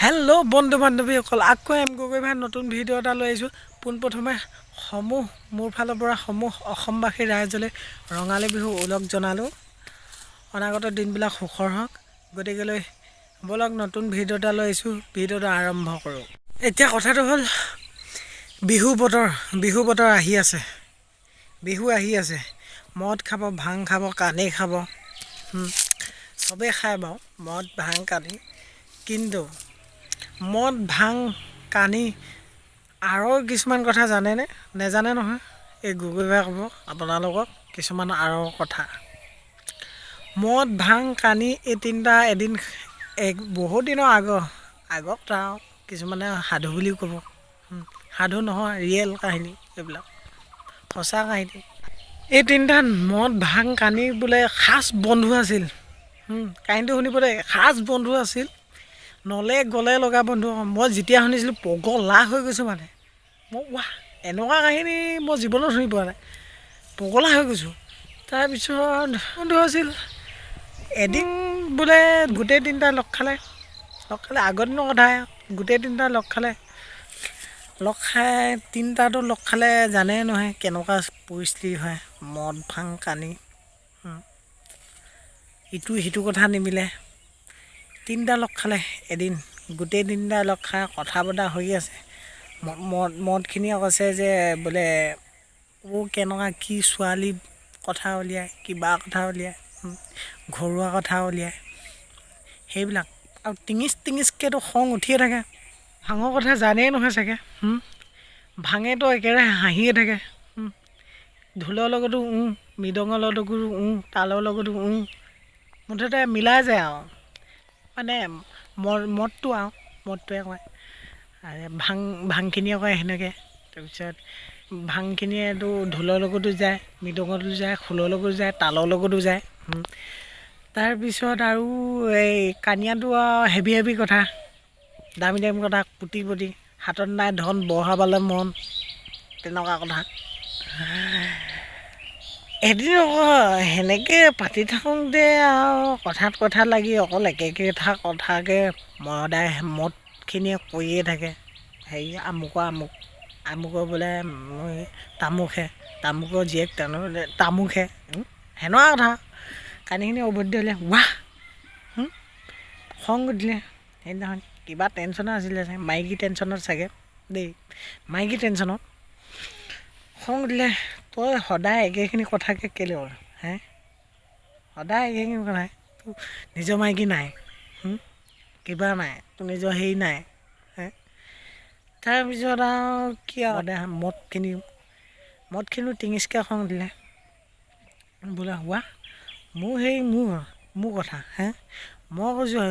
Hello' বন্ধু বান্ধৱীসকল, আকৌ M Gogoi ভাই নতুন ভিডিঅ' এটা লৈ আহিছোঁ। পোনপ্ৰথমে সমূহ মোৰ ফালৰ পৰা সমূহ অসমবাসী ৰাইজলৈ ৰঙালী বিহু ওলগ জনালোঁ। অনাগত দিনবিলাক সুখৰ হওক। গতিকেলৈ ব'লক, নতুন ভিডিঅ' এটা লৈ আহিছোঁ, ভিডিঅ'টো আৰম্ভ কৰোঁ। এতিয়া কথাটো হ'ল, বিহু বতৰ, বিহু বতৰ আহি আছে, বিহু আহি আছে। মদ খাব, ভাং খাব, কানি খাব, চবেই খায় বাৰু মদ ভাং কানি। কিন্তু মদ ভাং কানি আঁৰৰ কিছুমান কথা জানেনে? নেজানে নহয়। এই গগৈ ভাই ক'ব আপোনালোকক কিছুমান আঁৰৰ কথা। মদ ভাং কানি এই তিনিটা এদিন এক বহুত দিনৰ আগত আৰু কিছুমানে সাধু বুলিও ক'ব। সাধু নহয়, ৰিয়েল কাহিনী, এইবিলাক সঁচা কাহিনী। এই তিনিটা মদ ভাং কানি বোলে খাচ বন্ধু আছিল। কাহিনীটো শুনিব দেই। খাচ বন্ধু আছিল, নলে গলে লগা বন্ধু। মই যেতিয়া শুনিছিলোঁ, পগলা হৈ গৈছোঁ। মানে মই ৱাহ, এনেকুৱা কাহিনী মই জীৱনত শুনি পোৱা নাই, পগলা হৈ গৈছোঁ। তাৰপিছত বন্ধু আছিল। এদিন বোলে গোটেই তিনিটা লগ খালে, লগ খালে, আগৰ দিনৰ কথা, গোটেই তিনিটা লগ খালে। লগ খাই তিনিটাতো লগ খালে জানে নহয় কেনেকুৱা পৰিস্থিতি হয়। মদ ভাং কানি, ইটো সিটো কথা নিমিলে। তিনিটা লগ খালে এদিন। গোটেই তিনিটা লগ খাই কথা বতৰা হৈ আছে। মদখিনিয়ে কৈছে যে বোলে অ' কেনেকুৱা কি ছোৱালী কথা উলিয়ায়, কিবা কথা উলিয়ায়, ঘৰুৱা কথা উলিয়ায়, সেইবিলাক আৰু টিঙিচ টিঙিচকেতো খং উঠিয়ে থাকে। ভাঙৰ কথা জানেই নহয় চাগে। ভাঙেতো একেৰাহে হাঁহিয়ে থাকে। ঢোলৰ লগতো মৃদঙৰ লগতো তালৰ লগতো মুঠতে মিলাই যায় আৰু মানে মদটো আৰু মদটোৱে কয় ভাং, ভাংখিনিয়ে কয় সেনেকৈ। তাৰপিছত ভাংখিনিয়েতো ঢোলৰ লগতো যায়, মৃদঙতো যায়, খোলৰ লগতো যায়, তালৰ লগতো যায়। তাৰপিছত আৰু এই কানিয়াটো আৰু হেভি হেভি কথা, দামী দামী কথা, কোটিপতি, হাতত নাই ধন বঢ়াবলৈ মন, তেনেকুৱা কথা। এদিন আকৌ সেনেকৈ পাতি থাকোঁতে আৰু কথাত কথা লাগি অকল একে একেটা কথাকে মদাই মদখিনিয়ে কৈয়ে থাকে। হেৰি আমুকৰ আমুক, আমুকৰ বোলে তামুকহে, তামুকৰ জীয়েক তামুকহে, সেনেকুৱা কথা। কানিখিনি উভতি ধৰিলে, ৱাহ, খং উঠিলে। সেইদিনাখন কিবা টেনশ্যনে আছিলে চাগে, মাইকী টেনশ্যনত চাগে দেই, মাইকী টেনশ্যনত খং উঠিলে। তই সদায় একেখিনি কথাকে কেলৈ কৰ হে? সদায় একেখিনি কথাই, তোৰ নিজৰ মাইকী নাই, কিবা নাই, তোৰ নিজৰ হেৰি নাই হে? তাৰপিছত আৰু কি আৰু সদায় মদখিনিও টিঙিচকৈ খং উঠিলে। বোলে হোৱা মোৰ সেই মোৰ কথা হে, মই কৈছোঁ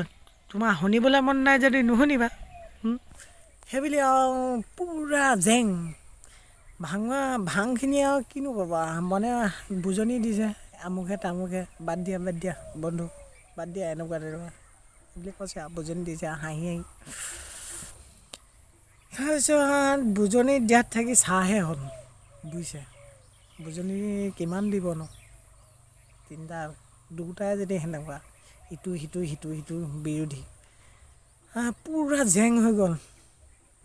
তোমাৰ শুনিবলৈ মন নাই যদি নুশুনিবা। সেইবুলি আৰু পূৰা জেং ভাঙোৱা ভাংখিনি আৰু কিনো ক'ব, মানে বুজনি দিছে, আমুকহে তামুকহে, বাদ দিয়া, বাদ দিয়া বন্ধু, বাদ দিয়া, এনেকুৱা তেনেকুৱা বুলি কৈছে আৰু বুজনি দিছে হাঁহি হাঁহি। তাৰপিছত বুজনি দিয়াত থাকি চাহহে হ'ল বুজিছে। বুজনি কিমান দিবনো? তিনিটা দুটাই যদি সেনেকুৱা ইটো সিটো সিটো সিটো বিৰোধী, পূৰা জেং হৈ গ'ল,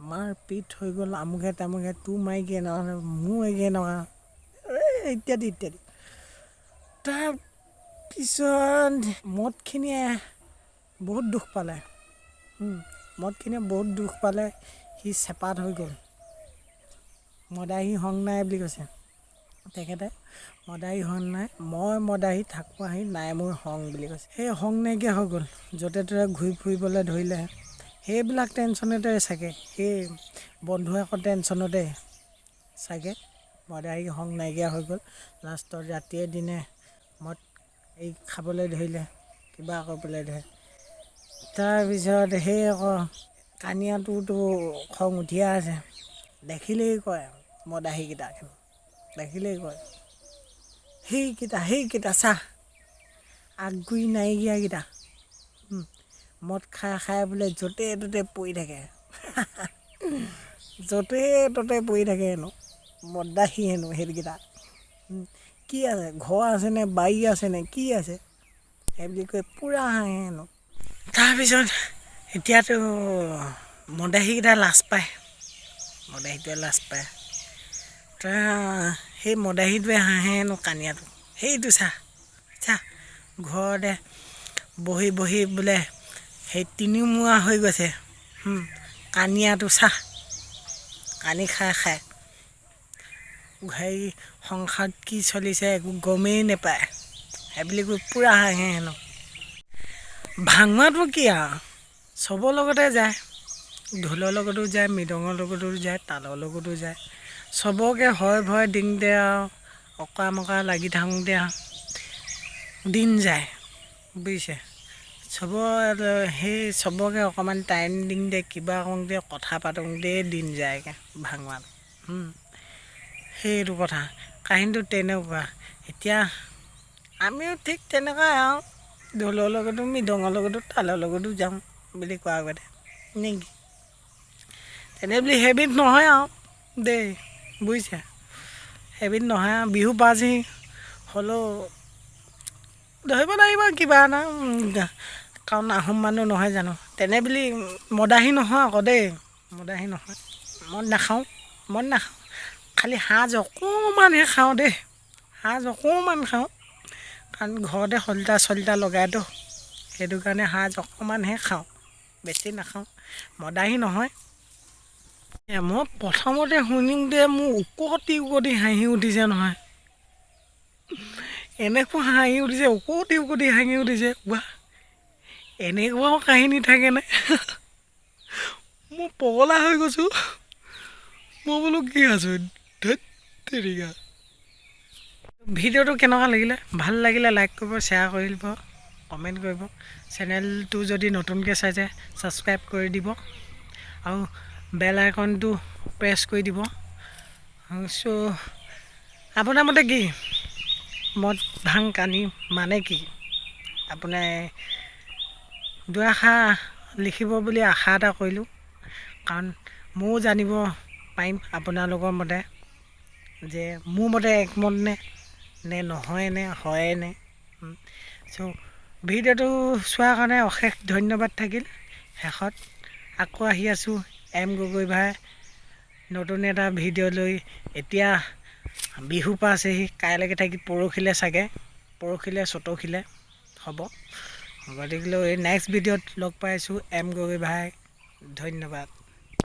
মাৰ পিট হৈ গ'ল। আমুকহে তামুকহে, তোৰ মাইকী এনেকুৱা, মোৰ মাইকী এনেকুৱা, ইত্যাদি ইত্যাদি। তাৰপিছত মদখিনিয়ে বহুত দুখ পালে। মদখিনিয়ে বহুত দুখ পালে, সি চেপাত হৈ গ'ল। মদাহী সং নাই বুলি কৈছে তেখেতে। মদাহী সং নাই, মই মদাহী থাকোঁ আহি নাই মোৰ সং বুলি কৈছে। সেই সং নাইকিয়া হৈ গ'ল, য'তে ত'তে ঘূৰি ফুৰিবলৈ ধৰিলে। সেইবিলাক টেনশ্যনতে চাগে, সেই বন্ধুৱেকৰ টেনশ্যনতে চাগে মদাহী সং নাইকিয়া হৈ গ'ল। লাষ্টত ৰাতিয়ে দিনে মদ এই খাবলৈ ধৰিলে, কিবা কৰিবলৈ ধৰে। তাৰপিছত সেই আকৌ কানিয়াটোতো খং উঠিয়ে আছে, দেখিলেই কয় মদাহীকেইটাক দেখিলেই কয়, সেইকেইটা সেইকেইটা চাহ আগগুৰি নাইকিয়াকেইটা, মদ খাই খাই বোলে য'তে ত'তে পৰি থাকে, য'তে ত'তে পৰি থাকে হেনো মদাহী হেনো সেইকেইটা। কি আছে, ঘৰ আছেনে, বাৰী আছেনে, কি আছে, সেইবুলি কৈ পূৰা হাঁহে হেনো। তাৰপিছত এতিয়াতো মদাহীকেইটা লাজ পায়, মদাহীটোৱে লাজ পায়। সেই মদাহীটোৱে হাঁহে হেনো কানিয়াটো। সেইটো চা চা, ঘৰতে বহি বহি বোলে সেই তিনিমূৰা হৈ গৈছে। কানিয়াটো চা, কানি খাই খাই হেৰি সংসাৰত কি চলিছে একো গমেই নাপায়, সেইবুলি কৈ পূৰা হাঁহে হেনো। ভাঙোৱাটো কি আৰু, চবৰ লগতে যায়, ঢোলৰ লগতো যায়, মৃদঙৰ লগতো যায়, তালৰ লগতো যায়, চবকে হয় ভয় দিওঁতে আৰু অকা মকা লাগি থাকোঁতে আৰু দিন যায়, বুজিছে। চবৰ সেই চবকে অকণমান টাইম দিওঁতে, কিবা কৰোঁতে, কথা পাতোঁতে দিন যায়গৈ ভাঙোৱাত। সেইটো কথা, কাহিনীটো তেনেকুৱা। এতিয়া আমিও ঠিক তেনেকুৱাই আৰু, ঢোলৰ লগতো, মৃদঙৰ লগতো, তালৰ লগতো যাওঁ বুলি কোৱা আগতে নেকি, তেনে বুলি সেইবিধ নহয় আৰু দেই, বুজিছে, সেইবিধ নহয় আৰু। বিহু পাছহি হ'লেও ধৰিব লাগিব কিবা এটা, কাৰণ আহোম মানুহ নহয় জানো। তেনে বুলি মদাহী নহয় আকৌ দেই, মদাহী নহয়, মদ নাখাওঁ, মদ নাখাওঁ, খালি সাজ অকণমানহে খাওঁ দেই, সাজ অকণমান খাওঁ, কাৰণ ঘৰতে শলিতা চলিতা লগাইতো, সেইটো কাৰণে সাজ অকণমানহে খাওঁ, বেছি নাখাওঁ, মদাহী নহয়। মই প্ৰথমতে শুনোতে মোৰ উকটি উকটি হাঁহি উঠিছে নহয়, এনেকুৱা হাঁহি উঠিছে, উকটি উকটি হাঁহি উঠিছে। ৱাহ, এনেকুৱাও কাহিনী থাকেনে? মই পগলা হৈ গৈছোঁ। মই বোলো কি আছোঁ, ধেত তেৰিকা। ভিডিঅ'টো কেনেকুৱা লাগিলে? ভাল লাগিলে লাইক কৰিব, শ্বেয়াৰ কৰিব, কমেণ্ট কৰিব। চেনেলটো যদি নতুনকৈ চাইছে, ছাবস্ক্ৰাইব কৰি দিব আৰু বেল আইকনটো প্ৰেছ কৰি দিব। চ' আপোনাৰ মতে কি মদ ভাং কানি মানে কি? আপোনাৰ দুআষাৰ লিখিব বুলি আশা এটা কৰিলোঁ, কাৰণ ময়ো জানিব পাৰিম আপোনালোকৰ মতে, যে মোৰ মতে একমত নে, নে নহয় নে হয়ে নে। চ' ভিডিঅ'টো চোৱাৰ কাৰণে অশেষ ধন্যবাদ থাকিল। শেষত আকৌ আহি আছোঁ এম গগৈ ভাই নতুন এটা ভিডিঅ' লৈ। এতিয়া বিহু পাইছেহি, কাইলৈকে থাকি পৰহিলৈ চাগে, পৰহিলৈ চতৰহিলৈ হ'ব। গতিকেলৈ নেক্সট ভিডিঅ'ত লগ পাইছোঁ, এম গগৈ ভাই, ধন্যবাদ।